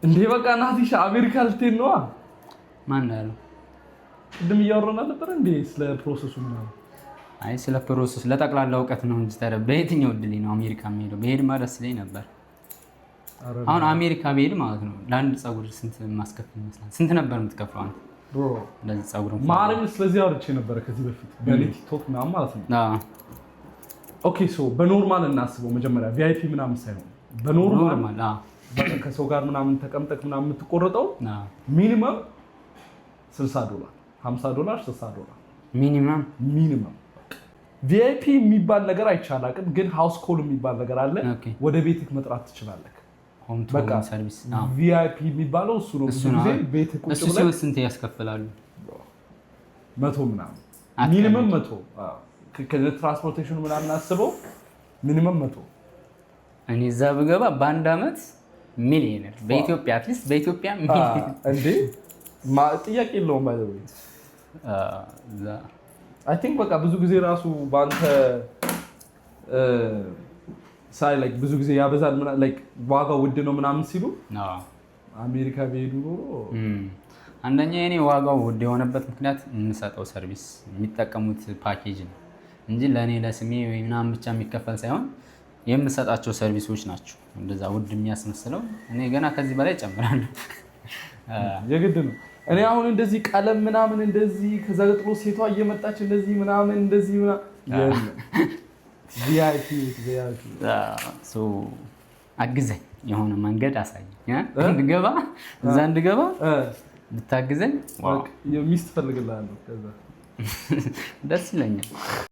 እንዴ፣ በቃ ናቲሻ አሜሪካ ልትሄድ ነዋ። ማን ነው ያለው? ቅድም እያወራን አልነበረ እንዴ ስለ process ኡ ምናምን? አይ፣ ስለ process ለጠቅላላ እውቀት ነው እንጂ ታዲያ በየትኛው እድሌ ነው አሜሪካ የሚሄደው? ብሄድማ ደስ ይለኝ ነበር። ኧረ አሁን አሜሪካ ብሄድ ማለት ነው ለአንድ ፀጉር ስንት ማስከፍል ይመስላል? ስንት ነበር የምትከፍለው አንተ? Bro፣ እንደዚህ ፀጉር ማርያም፣ ስለዚህ አውርቼ ነበረ ከዚህ በፊት በእኔ ቲክቶክ ምናምን ማለት ነው። Okay, so በ normal እናስበው መጀመሪያ፣ VIP ምናምን ሳይሆን በ normal Normal። በቃ ከሰው ጋር ምናምን ተቀምጠክ ምናምን የምትቆረጠው minimum 60 ዶላር፣ 50 ዶላር፣ 60 ዶላር። Minimum? Minimum። VIP የሚባል ነገር አይቼ አላውቅም፣ ግን house call የሚባል ነገር አለ። ወደ ቤትህ መጥራት ትችላለህ። Home to በቃ home service። VIP የሚባለው እሱ ነው። እሱ ብዙ ነው። ጊዜ ቤትህ ቁጭ እሱ ብለህ ሲሆን ስንት ያስከፍላሉ? 100 ምናምን። አትቀልድ። Minimum 100። አዎ። ከ transportation ኡ ምናምን አስበው minimum 100። እኔ እዛ ብገባ በአንድ አመት ሚሊዮነር፣ በኢትዮጵያ፣ at least በኢትዮጵያ ሚሊዮነር። እንዴ፣ ጥያቄ የለውም by the way። እዛ I think በቃ ብዙ ጊዜ ራሱ በአንተ ሳይ like ብዙ ጊዜ ያበዛል like ዋጋው ውድ ነው ምናምን ሲሉ አሜሪካ ቢሄዱ ኖሮ። አንደኛ የኔ ዋጋው ውድ የሆነበት ምክንያት የምሰጠው service፣ የሚጠቀሙት ፓኬጅ ነው እንጂ ለእኔ ለስሜ ወይ ምናምን ብቻ የሚከፈል ሳይሆን የምሰጣቸው service ኦች ናቸው እንደዛ ውድ የሚያስመስለው። እኔ ገና ከዚህ በላይ እጨምራለሁ። የግድ ነው። እኔ አሁን እንደዚህ ቀለም ምናምን እንደዚህ፣ ከዛ ቀጥሎ ሴቷ እየመጣች እንደዚህ ምናምን እንደዚህ ምናምን የለም። VIP VIP። So አግዘኝ፣ የሆነ መንገድ አሳየኝ እ? እንድገባ፣ እዛ እንድገባ ብታግዘኝ wow፣ ሚስት እፈልግልሃለሁ ከዛ። ደስ ይለኛል።